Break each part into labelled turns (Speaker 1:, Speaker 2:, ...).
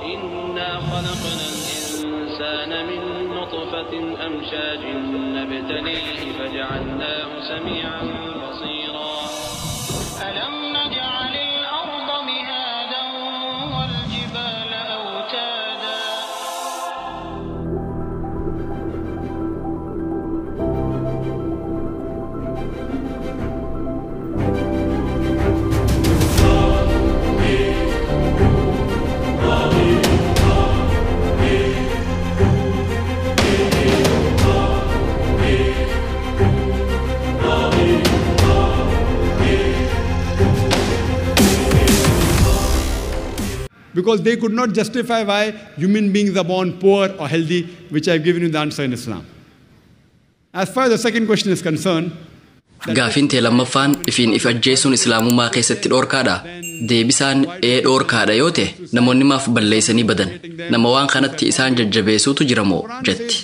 Speaker 1: إنا خلقنا الإنسان من نطفة أمشاج نبتليه فجعلناه سميعا بصيرا. ألم نجعل الأرض مهادا والجبال أوتادا.
Speaker 2: Because they could not justify why human beings are born poor or healthy, which I've given you the answer in Islam. As far as the second question is concerned,
Speaker 3: Gaafiin tee lammaffaan ifiin if ajjeesuun islaamummaa keessatti dhoorkaadha. Deebisaan ee dhoorkaadha yoo ta'e namoonni maaf balleessanii badan, nama waan kanatti isaan jajjabeessuutu jira moo jetti.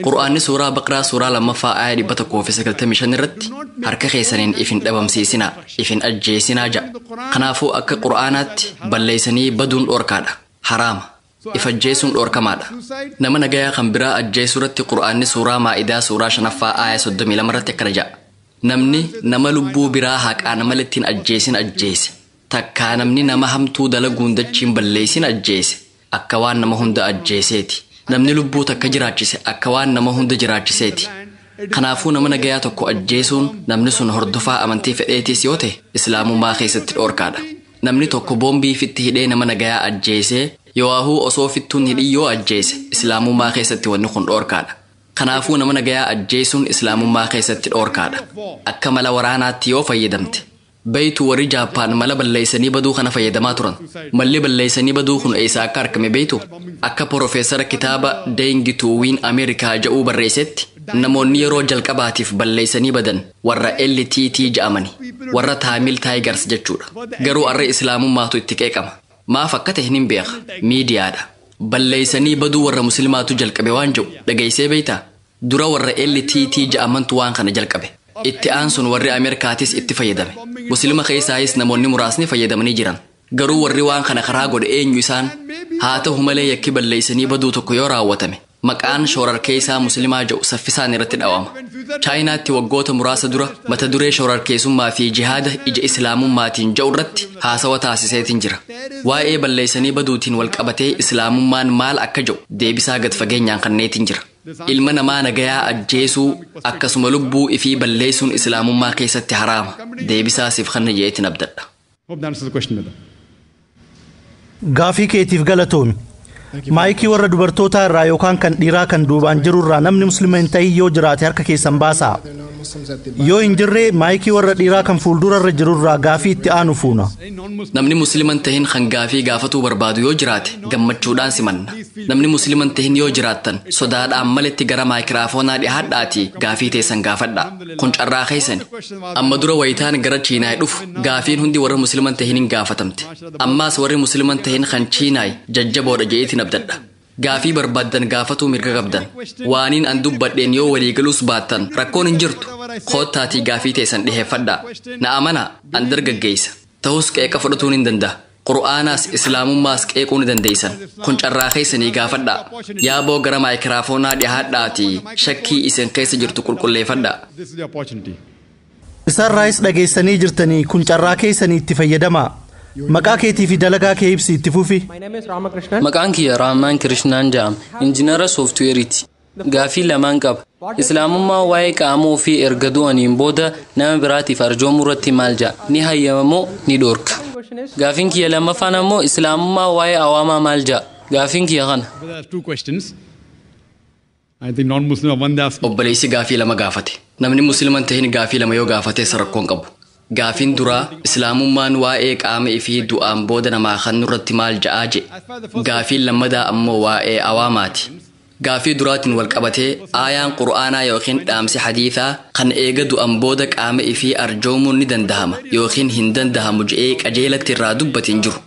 Speaker 3: Qur'aanni suuraa Baqraa suuraa 2ffaa aaya 195 irratti harka keessaniin ifin dhabamsiisinaa, ifin ajjeesinaa ja'a. Kanaafuu akka Qur'aanaatti balleessanii baduun dhoorkaadha, haraama. If ajjeesuun dhoorkamaadha. Nama nagayaa kan biraa ajjeesuu irratti Qur'aanni suuraa Maa'idaa suuraa 5ffaa aaya 32 irratti akkana ja'a. Namni nama lubbuu biraa haqaan malee ajjeesin ajjeese, takkaa namni nama hamtuu dalaguun dachiin balleessin ajjeese, akka waan nama hunda ajjeeseeti. Namni lubbuu takka jiraachise akka waan nama hunda jiraachiseeti. Kanaafuu nama nagayaa tokko ajjeesuun namni sun hordofaa amantii fedheetis yoo ta'e islaamummaa keessatti dhoorkaadha. Namni tokko boombii fitti hidhee nama nagayaa ajjeesee yoo'aahuu osoo fittuun hidhii yoo ajjeese islaamummaa keessatti wanni kun dhoorkaadha. Kanaafuu nama nagayaa ajjeesuun islaamummaa keessatti dhoorkaadha. Akka mala waraanaatti yoo fayyadamte. Beeytu warri Jaappaan mala balleessanii baduu kana fayyadamaa turan. Malli balleessanii baduu kun eessaa akka argame beeytu? Akka Profeesara kitaaba Dying to Win America jedhuu barreessetti namoonni yeroo jalqabaatiif balleessanii badan warra LTT jedhamani, warra Tamil Tigers jechuudha. Garuu arra islaamummaatu itti qeeqama. Maaf akka ta'e hin beeka. Miidiyaadha. Balleessanii baduu warra musliimaatu jalqabe waan jedhu dhageessee beeytaa? Dura warra LTT jedhamantu waan kana jalqabe. Itti aansuun warri Ameerikaatis itti fayyadame. Musliima keessaayis namoonni muraasni fayyadamanii jiran. Garuu warri waan kana karaa godhe eenyu isaan? Haa ta'u malee yakki balleessanii baduu tokko yoo raawwatame maqaan shoorarkeessaa musliimaa jedhu saffisaan irratti dhawama. Chaayinaatti waggoota muraasa dura mata duree shoorarkeessummaa fi jihaada ija islaamummaatiin jedhu irratti haasawa taasiseetiin jira. Waa'ee balleessanii baduutiin wal qabatee islaamummaan maal akka jedhu deebisaa gad fageenyaan kanneetiin jira. Ilma namaa nagayaa ajjeesuu akkasuma lubbuu ifii balleessuun islaamummaa keessatti haraama. Deebisaa siif kanna jeetiin abdadha.
Speaker 2: Hope that answers the question, brother.
Speaker 4: Gaafii keetiif galatoomi. Maayikii warra dubartootaa irraa yookaan kan dhiiraa kan duubaan jiru irraa namni musliima hin ta'in yoo jiraate harka keessan baasaa. Yoo hin jirre maayikii warra dhiiraa kan fuuldura irra jiru irraa gaafii itti aanu fuuna.
Speaker 3: Namni musliima hin ta'in kan gaafii gaafatuu barbaadu yoo jiraate gammachuudhaan simanna. Namni musliima hin ta'in yoo jiraattan sodaadhaan maletti gara maayikiraafoonaa dhiyaadhaatii gaafii teessan gaafadhaa. Kun carraa keessani. Amma dura wayitaan gara Chiinaay dhufu gaafiin hundi warra musliima hin ta'in hin gaafatamte. Ammaas warri musliima hin ta'in kan Chiinaay jajjaboodha jeetiin abdadha. Gaafii barbaaddan gaafatuu mirga qabdan. Waaniin an dubbadheen yoo waliigaluus baattan rakkoon hin jirtu. Koottaatii gaafii teessan dhiheeffadhaa. Na amanaa an dargaggeessa. Ta'us qeeqa fudhatuun hin danda'a. Qur'aanaas islaamummaas qeequu ni dandeessan. Kun carraa keessanii gaafadhaa. Yaaboo gara maayikiraafoonaa dhiyaadhaatii shakkii isin keessa jirtu qulqulleeffadhaa.
Speaker 2: This is the opportunity.
Speaker 4: Isarraayis dhageessanii jirtanii kun carraa keessanii itti fayyadamaa. Maqaa keetii fi dalagaa kee ibsi itti fufi.
Speaker 5: Maqaan kiyya Raamaan Kirishnaan jedhama. Injiinara sooftiweeriiti. Gaafii lamaan qaba. Islaamummaa waa'ee qaama ofii erga du'aniin booda nama biraatiif arjoomuu irratti maal jedha? Ni hayyama moo ni dhoorka? Gaafiin kiyya lammaffaan ammoo islaamummaa waa'ee awaamaa maal jedha? Gaafiin kiyya kana.
Speaker 2: There are two questions. I think non-Muslim are one they ask.
Speaker 3: Obboleessi gaafii lama gaafate. Namni musliima hin ta'in gaafii lama yoo gaafate rakkoon qabu. Gaafiin duraa islaamummaan waa'ee qaama ifii du'aan booda namaa kan nurratti maal ja'aa jedhe. Gaafiin lammadaa ammoo waa'ee awaamaati. Gaafii duraatiin wal qabatee aayaan qur'aanaa yookiin dhaamsi hadiisaa kan eega du'an booda qaama ifii arjoomuun ni dandahama yookiin hin dandahamu je'ee qajeelatti irraa dubbatiin jiru.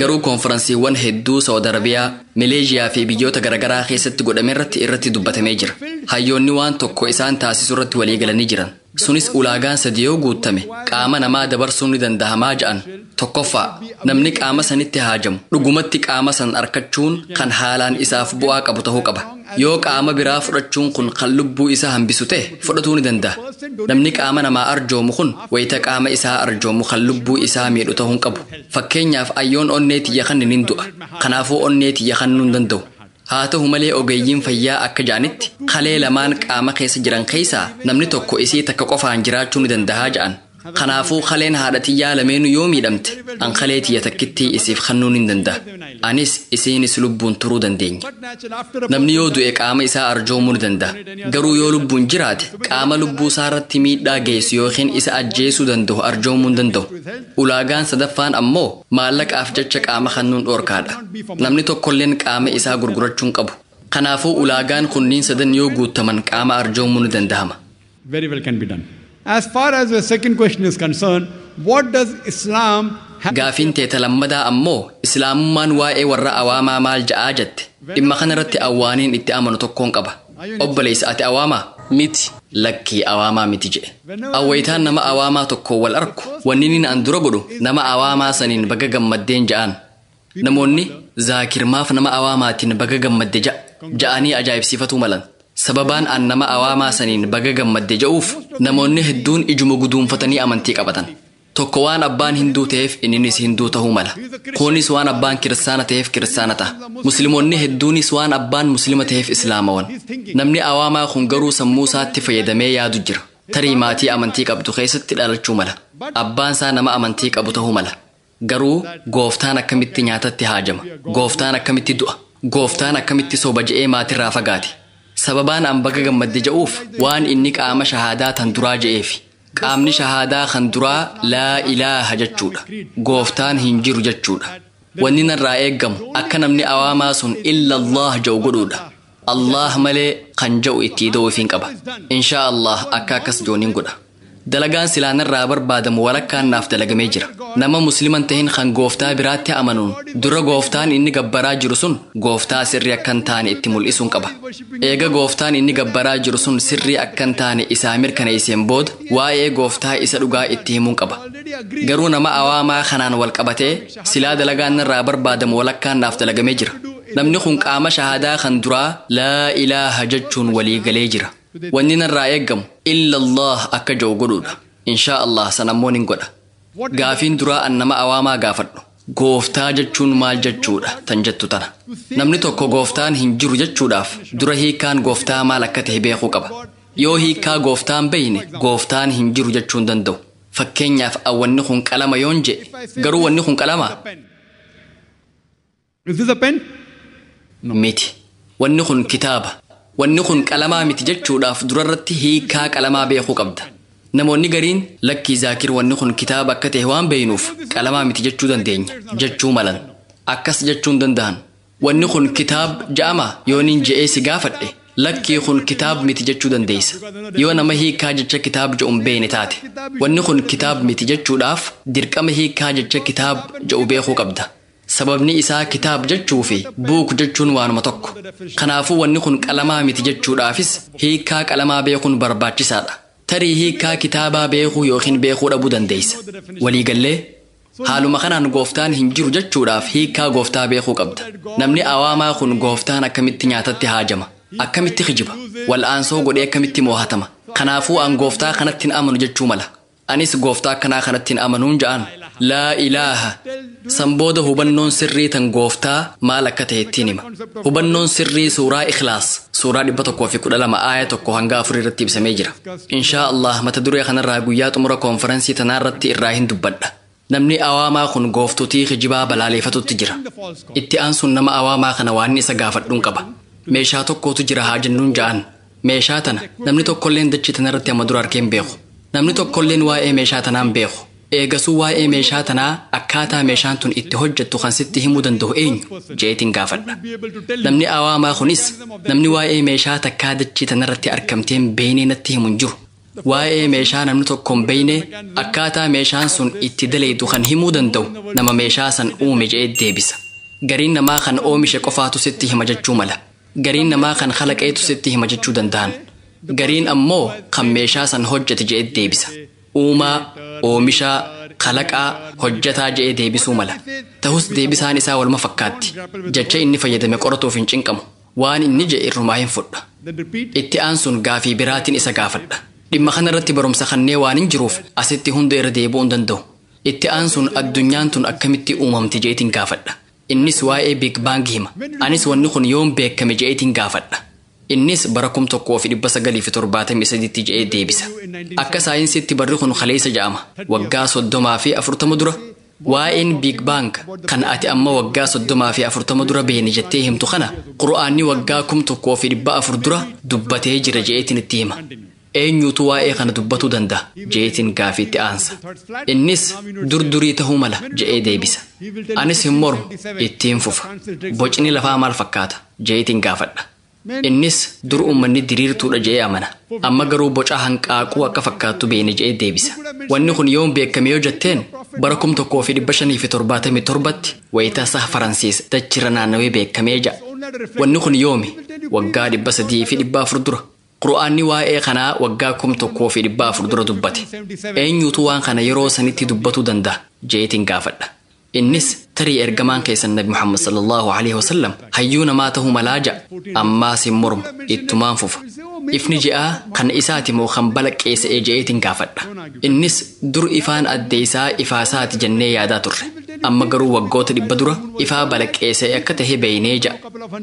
Speaker 3: Garuu konferansiiwwan hedduu Saawud Arabiyaa, Maleeshiyaa fi biyyoota garaagaraa keessatti godhame irratti dubbatamee jira. Hayyoonni waan tokko isaan taasisu irratti walii galanii jiran. Sunis ulaagaan sadi yoo guutame qaama namaa dabarsuun ni dandahamaa ja'an. Tokkoffaa, namni qaama sanitti haajamu dhugumatti qaama san arkachuun kan haalaan isaaf bu'aa qabu ta'uu qaba. Yoo qaama biraa fudhachuun kun kan lubbuu isaa hambisu ta'e fudhatuu ni danda'a. Namni qaama namaa arjoomu kun wayita qaama isaa arjoomu kan lubbuu isaa miidhu ta'uu hin qabu. Fakkeenyaaf ayyoon onnee tiyya kan nin du'a. Kanaafuu onnee tiyya kennuu hin danda'u. Haa ta'u malee ogeeyyiin fayyaa akka ja'anitti kalee lamaan qaama keessa jiran keessaa namni tokko isii takka qofaan jiraachuu ni dandahaa ja'an. Kanaafuu kaleen haadha tiyyaa lameenuu yoo miidhamte an kalee tiyya takkittii isiif kennuun hin danda'a. Anis isiinis lubbuun turuu dandeenya. Namni yoo du'e qaama isaa arjoomuu ni danda'a. Garuu yoo lubbuun jiraate qaama lubbuu isaa irratti miidhaa geessu yookiin isa ajjeesuu danda'u arjoomuu hin danda'u. Ulaagaan sadaffaan ammoo maallaqaaf jecha qaama kennuun dhoorkaadha. Namni tokkolleen qaama isaa gurgurachuu hin qabu. Kanaafuu ulaagaan kunniin sadan yoo guutaman qaama arjoomuu ni danda'ama.
Speaker 2: Very well can be done. As far as the second question is concerned, what does Islam have?
Speaker 3: Gaafiin teeta lammadaa ammoo islaamummaan waa'ee warra awaamaa maal ja'aa jette. Dhimma kanarratti awwaaniin itti amanu tokkoon qaba. Obboleessa, ati awaamaa?
Speaker 5: Miti.
Speaker 3: Lakkii, awaamaa miti jedhe. Awwayitaan nama awaamaa tokko wal arku wanni inni an dura godhu nama awaamaa saniin baga gammaddeen ja'an. Namoonni Zaakir maaf nama awaamaatiin baga gammadde ja'a ja'anii ajaa'ibsiifatuu malan. Sababaan an nama awaamaa saniin baga gammadde ja'uuf namoonni hedduun ijuma guduunfatanii amantii qabatan. Tokko waan abbaan hinduu ta'eef inninis hinduu ta'uu mala. Kunis waan abbaan kiristaana ta'eef kiristaana ta'a. Musliimoonni hedduunis waan abbaan muslima ta'eef islaamawan. Namni awaamaa kun garuu sammuu isaatti fayyadamee yaadu jira. Tarii maatii amantii qabdu keessatti dhalachuu mala. Abbaan isaa nama amantii qabu ta'uu mala. Garuu gooftaan akkamitti nyaatatti haajama? Gooftaan akkamitti du'a? Gooftaan akkamitti soba je'ee maatirraa fagaate? Sababaan an baga gammadde ja'uuf waan inni qaama shahaadaa tan duraa je'eefi. Qaamni shahaadaa kan duraa laa ilaaha jechuudha. Gooftaan hin jiru jechuudha. Wanni narraa eeggamu akka namni awaamaa sun illa Allah ja'u godhuudha. Allah malee kan ja'u itti ida'uufiin qaba. Inshaa Allah akka akkas jooniin godha. Dalagaan silaa narraa barbaadamu walakkaan naaf dalagamee jira. Nama musliman tahin kan gooftaa biraatti amanuun dura gooftaan inni gabbaraa jiru sun gooftaa sirrii akka hin taane itti mul'isuun qaba. Eega gooftaan inni gabbaraa jiru sun sirrii akka hin taane isaa mirkaneesseen booda waa'ee gooftaa isa dhugaa itti himuun qaba. Garuu nama awaamaa kanaan wal qabatee silaa dalagaan narraa barbaadamu walakkaan naaf dalagamee jira. Namni kun qaama shahaadaa kan duraa laa ilaaha jechuun walii galee jira. Wanni narraa eeggamu illa Allah akka ja'u godhuudha. Inshaa Allah san ammoo nin godha. Gaafiin duraa an nama awaamaa gaafadhu. Gooftaa jechuun maal jechuudha tan jettu tana. Namni tokko gooftaan hin jiru jechuudhaaf dura hiikaan gooftaa maal akka ta'e beekuu qaba. Yoo hiikaa gooftaan beeyne gooftaan hin jiru jechuu hin danda'u. Fakkeenyaaf wanni kun qalama yoon jedhe garuu wanni kun qalama
Speaker 2: Is this a pen?
Speaker 3: miti. Wanni kun kitaaba. Wanni kun qalamaa miti jechuudhaaf durarratti hiikaa qalamaa beekuu qabda. Namoonni gariin lakkii Zaakir, wanni kun kitaaba akka ta'e waan beeynuuf qalamaa miti jechuu dandeenya jechuu malan. Akkas jechuu hin danda'an. Wanni kun kitaab ja'ama yooniin je'ee si gaafadhe lakkii kun kitaab miti jechuu dandeessa. Yoo nama hiikaa jecha kitaab jedhu hin beekne taate. Wanni kun kitaab miti jechuudhaaf dirqama hiikaa jecha kitaab jedhu beekuu qabda. Sababni isaa kitaab jechuu fi book jechuun waanuma tokko. Kanaafuu wanni kun qalamaa miti jechuudhaafis hiikaa qalamaa beekuun barbaachisaadha. Tarii hiikaa kitaabaa beekuu yookiin beekuu dhabuu dandeessa. Waliigallee haaluma kanaan gooftaan hin jiru jechuudhaaf hiikaa gooftaa beekuu qabda. Namni awaamaa kun gooftaan akkamitti nyaatatti haajama? Akkamitti kijiba? Wal'aansoo godhee akkamitti moohatama? Kanaafuu an gooftaa kanatti hin amanu jechuu mala. Anis gooftaa akkanaa kanatti hin amanuun ja'an. Laa ilaaha. San booda hubannoon sirrii tan gooftaa maal akka ta'e ittiin hima. Hubannoon sirrii suuraa Ikhlaas suuraa 112 aaya 1 hanga 4 irratti ibsamee jira. Inshaa Allah mata duree kanarraa guyyaa xumura koonferansii tanaa irratti irraa hin dubbadha. Namni awaamaa kun gooftotii kijibaa balaaleeffatutti jira. Itti aansuun nama awaamaa kana waan isa gaafadhuun qaba. Meeshaa tokkotu jira haa jennuun ja'an. Meeshaa tana namni tokkolleen dachii tanarratti amma dura arkee hin beeku. Namni tokkolleen waa'ee meeshaa tanaa hin beeku. Eegasuu waa'ee meeshaa tanaa akkaataa meeshaan tun itti hojjettu kan sitti himuu danda'u eenyu jeetiin gaafadha. Namni awaamaa kunis namni waa'ee meeshaa takkaa dachii tanarratti argamtee hin beekne natti himu hin jiru. Waa'ee meeshaa namni tokko hin beekne akkaataa meeshaan sun itti daleedu kan himuu danda'u nama meeshaa san uume je'ee deebisa. Gariin namaa kan oomishe qofaatu sitti hima jechuu mala. Gariin namaa kan kalaqeetu sitti hima jechuu danda'an. Gariin ammoo kan meeshaa san hojjete je'ee deebisa. Uumaa, oomishaa, kalaqaa, hojjetaa je'ee deebisuu mala. Ta'us deebisaan isaa waluma fakkaatti. Jecha inni fayyadame qoratuuf hin cinqamu. Waan inni je'e irrumaa hin fudha. Itti aansuun gaafii biraatiin isa gaafadha. Dhimma kanarratti barumsa kannee waan hin jiruuf asitti hunda irra deebi'uu hin danda'u. Itti aansuun addunyaan tun akkamitti uumamte je'eetiin gaafadha. Innis waa'ee Big Bang hima. Anis wanni kun yoom beekame je'eetiin gaafadha. Innis bara 1973tti je'ee deebisa. Akka saayinsiitti barri kun kaleessa ja'ama. Waggaa 30 fi 40 dura. Waa'een Big Bang kan ati amma waggaa 30 fi 40 dura beene jettee himtu kana Qur'aanni waggaa 1400 dura dubbatee jira je'eetiin itti hima. Eenyutu waa'ee kana dubbatuu danda'a je'eetiin gaafii itti aansa. Innis durdurii ta'uu mala je'ee deebisa. Anis hin mormu, ittiin fufa. Bocni lafaa maal fakkaata je'eetiin gaafadha. Innis dur uummanni diriirtuudha je'ee amana. Amma garuu boca hanqaaquu akka fakkaattu beene je'ee deebisa. Wanni kun yoom beekame yoo jetteen, bara 1577tti wayitaa saha Faransiis dachirra naannawee beekamee ja'a. Wanni kun yoomi? Waggaa 300 fi 400 dura. Qur'aanni waa'ee kanaa waggaa 1400 dura dubbate. Eenyutu waan kana yeroo sanitti dubbatuu danda'a jeetiin gaafadha. Innis tarii ergamaan keessan Nabi Muhammad sallallahu alaihi wasallam hayyuu namaa ta'uu malaa ja'a. Ammaas hin mormu, ittumaan fufa. Ifni ji'aa kan isaati moo kan balaqqeessa'ee je'eetiin gaafadha. Innis dur ifaan addeessaa ifaasaati jennee yaadaa turre. Amma garuu waggoota 100 dura ifaa balaqqeessa'e akka tahe beeynee ja'a.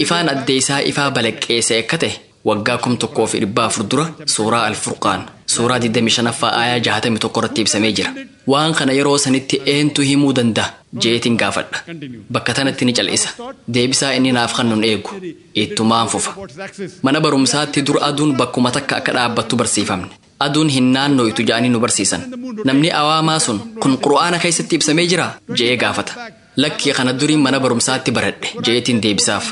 Speaker 3: Ifaan addeessaa ifaa balaqqeessa'e akka tahe waggaa 1400 dura suuraa Alfurqaan suuraa 25ffaa aayaa 61 irratti ibsamee jira. Waan kana yeroo sanitti eentu himuu danda'a jeetiin gaafadha. Bakka tanatti ni cal'isa. Deebisaa inni naaf kennuun eegu. Ittumaan fufa. Mana barumsaatti dur aduun bakkuma takka akka dhaabbattu barsiifamne. Aduun hin naannoytu ja'anii nu barsiisan. Namni awaamaa sun, kun Qur'aana keessatti ibsamee jira je'ee gaafata. Lakkii, kana duriin mana barumsaatti baradhe je'eetiin deebisaaf.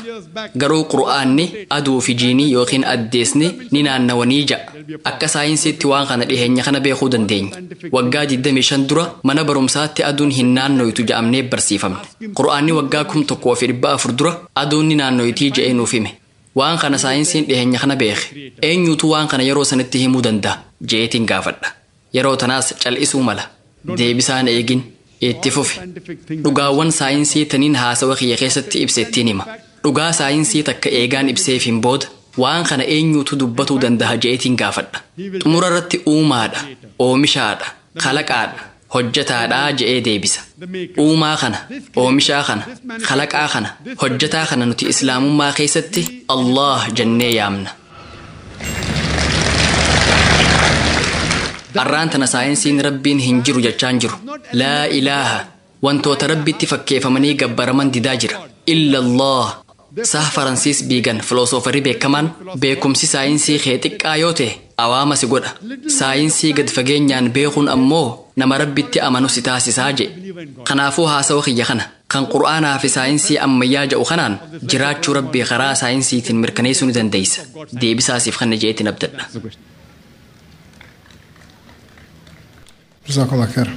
Speaker 3: Garuu Qur'aanni aduu fi jiinii yookiin addeesni ni naannawanii ja'a. Akka saayinsiitti waan kana dhiheenya kana beekuu dandeenya. Waggaa 25 dura mana barumsaatti aduun hin naannoytu ja'amnee barsiifamne. Qur'aanni waggaa 1400 dura aduun ni naannoytii je'ee nuuf hime. Waan kana saayinsiin dhiheenya kana beeke. Eenyutu waan kana yeroo sanitti himuu danda'a je'eetiin gaafadha. Yeroo tanaas cal'isuu mala. Deebisaan eegin. Itti fufi. Dhugaawwan saayinsii taniin haasawa kiyya keessatti ibse ittiin hima. Dhugaa saayinsii takka eegaan ibseefiin booda, waan kana eenyutu dubbatuu danda'a je'eetiin gaafadha. Xumura irratti uumaadha, oomishaadha, kalaqaadha, hojjetaadha je'ee deebisa. Uumaa kana, oomishaa kana, kalaqaa kana, hojjetaa kana nuti Islaamummaa keessatti Allah jennee yaamna. Arraan tana saayinsiin Rabbiin hin jiru jechaan jiru. Laa ilaaha, wantoota Rabbitti fakkeeffamanii gabbaraman didaa jira. Illa Allah. Sah Faransiis Biigan, filoosofarii beekamaan, beekumsi saayinsii kee xiqqaa yoo ta'e awaama si godha. Saayinsii gad fageenyaan beekuun ammoo nama Rabbitti amanu si taasisaa jedhe. Kanaafuu haasawa kiyya kana kan Qur'aanaa fi saayinsii ammayyaa jedhu kanaan jiraachuu Rabbii karaa saayinsiitiin mirkaneessuu ni dandeessa. Deebisaasiif kana jeetiin abdadha.
Speaker 6: Jazakallah khair.